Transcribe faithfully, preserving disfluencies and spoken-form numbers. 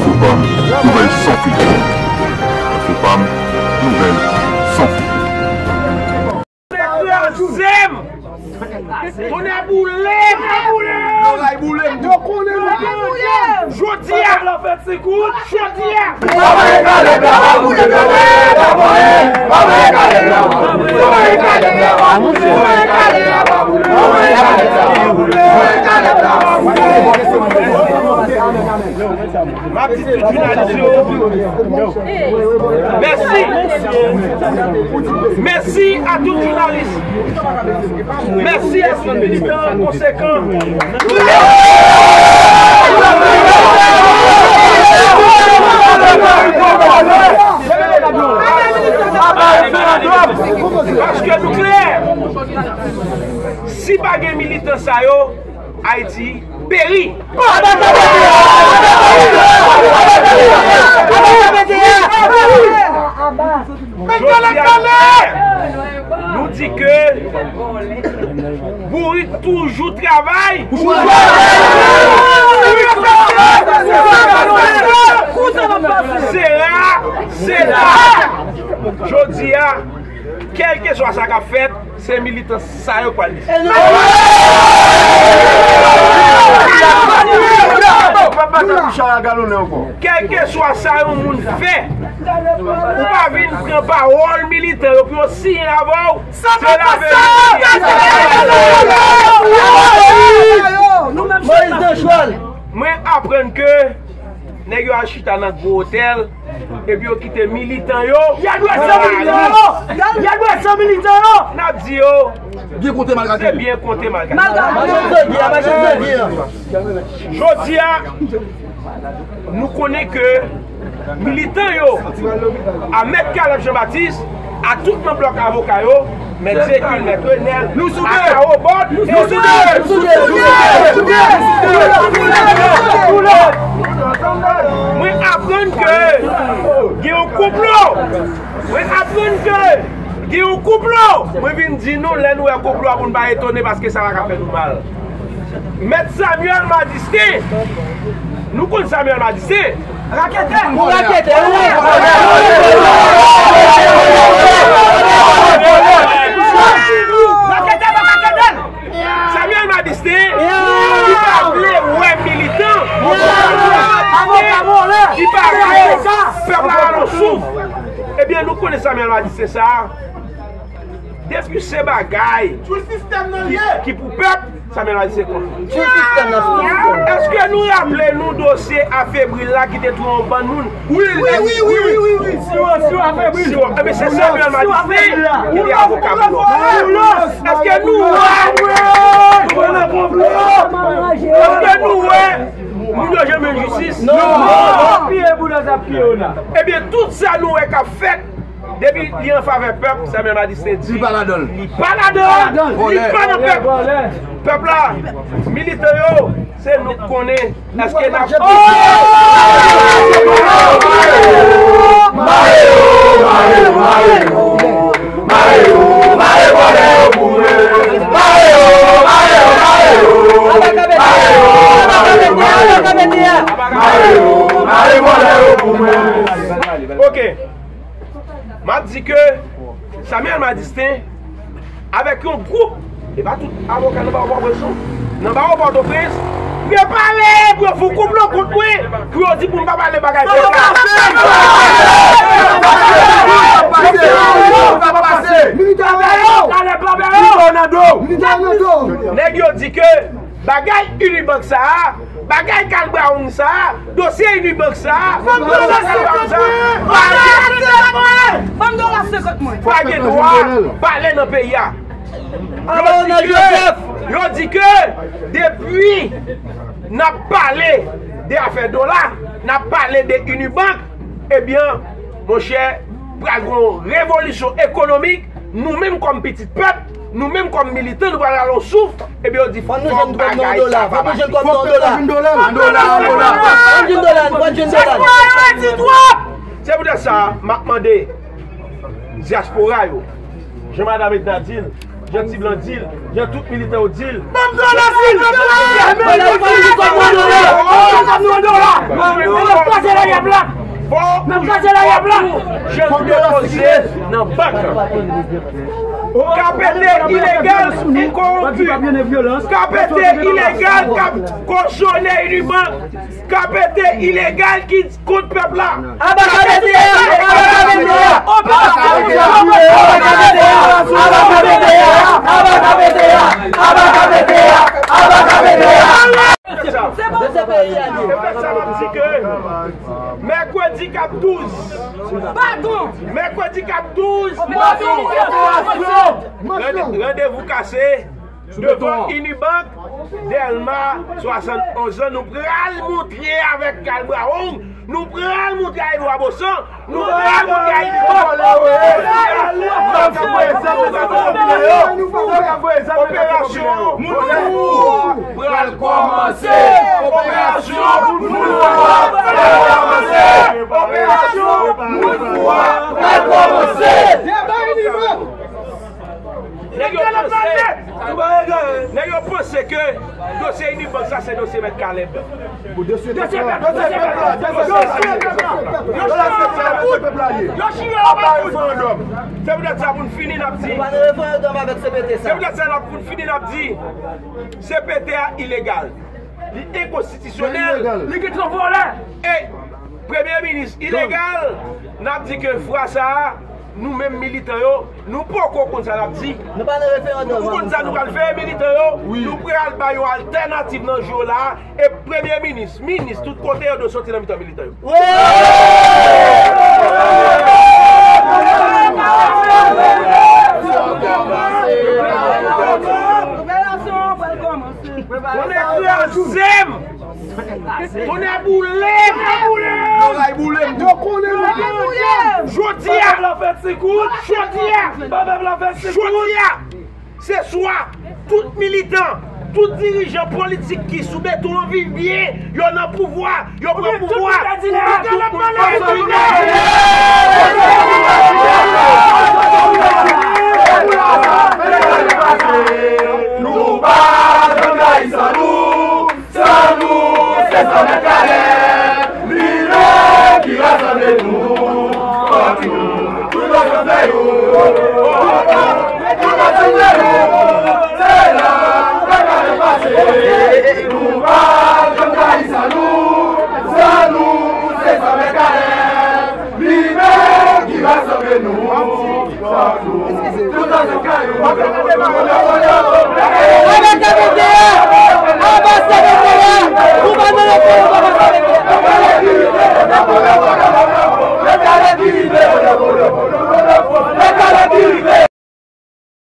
Infopam, nouvèl san filtre. Infopam, nouvèl san filtre. Kraze m! Tonnè boule m! Yo ray boule m! Yo konnen nou boule m! Jodi a! Jodi a! M ap di tout jounalis yo, mèsi. Mèsi a tout jounalis. Mèsi a tout militan konsekan. Paske nou klè, si pa gen militan sa yo, Ayiti peri. Jodi a, nou di ke bourik toujou travay. Sera, sera. Jodi a, kèlkeswa sa k ap fèt, se militan sa yo k pral deside. Kèlkeswa sa yon moun fè, ou pa vin pran pawòl militan yo pou yo siyen avè w. Se laverite. Mwen aprann ke nèg yo al chita nan gwo otèl, epi yo kite militan yo. Y a dwe san militan yo. Y a dwe san militan yo. N ap di yo, byen konte malgre se byen konte malgre. Mache zodi a, mache zodi a. Jodi a, nou konnen ke militan yo, a Mèt Caleb Jean Baptiste, a tout nan blòk avoka yo, Mèt Zekil, Mèt Renel, nou soudé, a Carobot, nou soudé, nou soudé, nou soudé, nou soudé. Mwen aprann ke gen yon konplo. Mwen aprann ke gen yon konplo. Mwen vin di nou, lè nou wè konplo a, pou n pa etone, paske sa pa ka fè nou mal. Mèt Samuel Madistin, nou konn Samuel Madistin? Raketè! Ou raketè, wi! Raketè pa ka tande l! Samuel Madistin, li pa vle wè militan. Li pa vle pèp la nan souf. Ebyen, nou konnen Samuel Madistin sa. Depi se bagay ki, ki pou pèp, Samuel Madistin kont. Èske nou raple nou dosye afebril la ki te touye yon bann moun? Wi, wi, wi, wi, wi, wi. Siwo, siwo afebril. Siwo. Ebyen, se Samuel Madistin ki te avoka Boulos. Èske nou wè? Èske nou wè moun yo janm jwenn jistis? Non. Piye Boulos ap piye yo la. Ebyen, tout sa nou wè k ap fèt, depi li an favè pèp, Samuel Madistin di li pa ladan l. Li pa ladan l. Li pa nan pèp. Pèp la, militan yo, se nou k konnen. Èske n ap... Ok. M ap di ke Samuel Madistin avèk yon gwoup, e pa tout avoka nan bawo Pòtoprens non, nan bawo Pòtoprens, prepare pou yo fè yon konplo kont mwen, pou yo di pou m pa pale bagay pèp la. Nèg yo di ke bagay Unibank sa a, bagay Carl Brown sa a, dosye Unibank sa a, dosye Carl Brown sa a, pa gen, pa gen dwa pale nan peyi a. Yo di ke, yo di ke depi n ap pale de afè dola, n ap pale de Unibank, ebyen, monchè, pral gen yon revolisyon ekonomik. Nou menm kòm pitit pèp, nou menm kòm militan, nou pral rale yon souf. Ebyen, yo di fòk bagay sa pa pase. Fòk nou jwenn kòb nan yon dola. An dola, an dola. An dola, an dola. Se poutèt sa, m ap mande dyaspora yo, jan madanm Edna di l, jan Ti Blan di l, jan tout militan yo di l. Ban m dola, sil vouplè! Ban m dola, sil vouplè! Ban m dola! Ban m dola! N ap kraze lari ap la. Jan nou depoze nan bank. K P T ilegal e kowonpi. K P T ilegal k ap kochone Unibank. K P T ilegal ki kont pèp la. Aba K P T a! Aba K P T a! Operasyon! Aba K P T a! Aba K P T a! Aba K P T a! Aba K P T a! Aba K P T a! Se bon, se peyi a ye. E fè sa m ap di ke mèkredi k ap douz. Baton! Mèkredi k ap douz. Operasyon! Rande-, randevou kase devan Unibank, Dèlma swasannonz an. Nou pral montre avèk Carl Brown, nou pral montre a Edouard Baussan, nou pral montre a Unibank. Operasyon Moun Fou pral kòmanse! Operasyon Moun Fou pral kòmanse! Operasyon Moun Fou pral kòmanse! Nèg yo panse, nèg yo panse ke dosye Unibank sa se dosye Mèt Caleb. Dosye pèp la, dosye pèp la, dosye pèp la. Yo chire yo pa kout. Se poutèt sa pou n fini n ap di. Nou pa nan referandòm avèk C P T sa. Se poutèt sa n ap pou n fini n ap di C P T a ilegal. Li enkonstitisyonèl. Li gen twòp vòlè. E Premye minis ilegal, n ap di ke fwa sa a, nou menm militan yo, nou poko konn sa n ap di. Nou pa nan referandòm. Ou konn sa nou pral fè, militan yo? Wi. Nou pral ba yon altènativ nan jou la a, e premye minis, minis, tout kote yo dwe soti nan mitan militan yo. Wi! Operasyon an pral kòmanse. Tonnè kraze m! Tonnè boule m! Loray boule m! Yo konnen nou. Jodi a, jodi a, jodi a, se swa tout militan, tout dirijan politik ki sou beton an viv byen, yo nan pouvwa, yo pran pouvwa. Nou pa janm rayi san nou. San nou, se san Mèt Caleb, li menm ki rasanble nou. Fòk nou, tout lòt yo fè yo. Tout lòt yo fè yo. Se la, Mèt Caleb pase. Nou pa janm rayi san nou. San nou, se san Mèt Caleb, li menm ki rasanble nou. Aba K P T a! Aba C P T a! Nou pa nan referandòm avèk C P T a!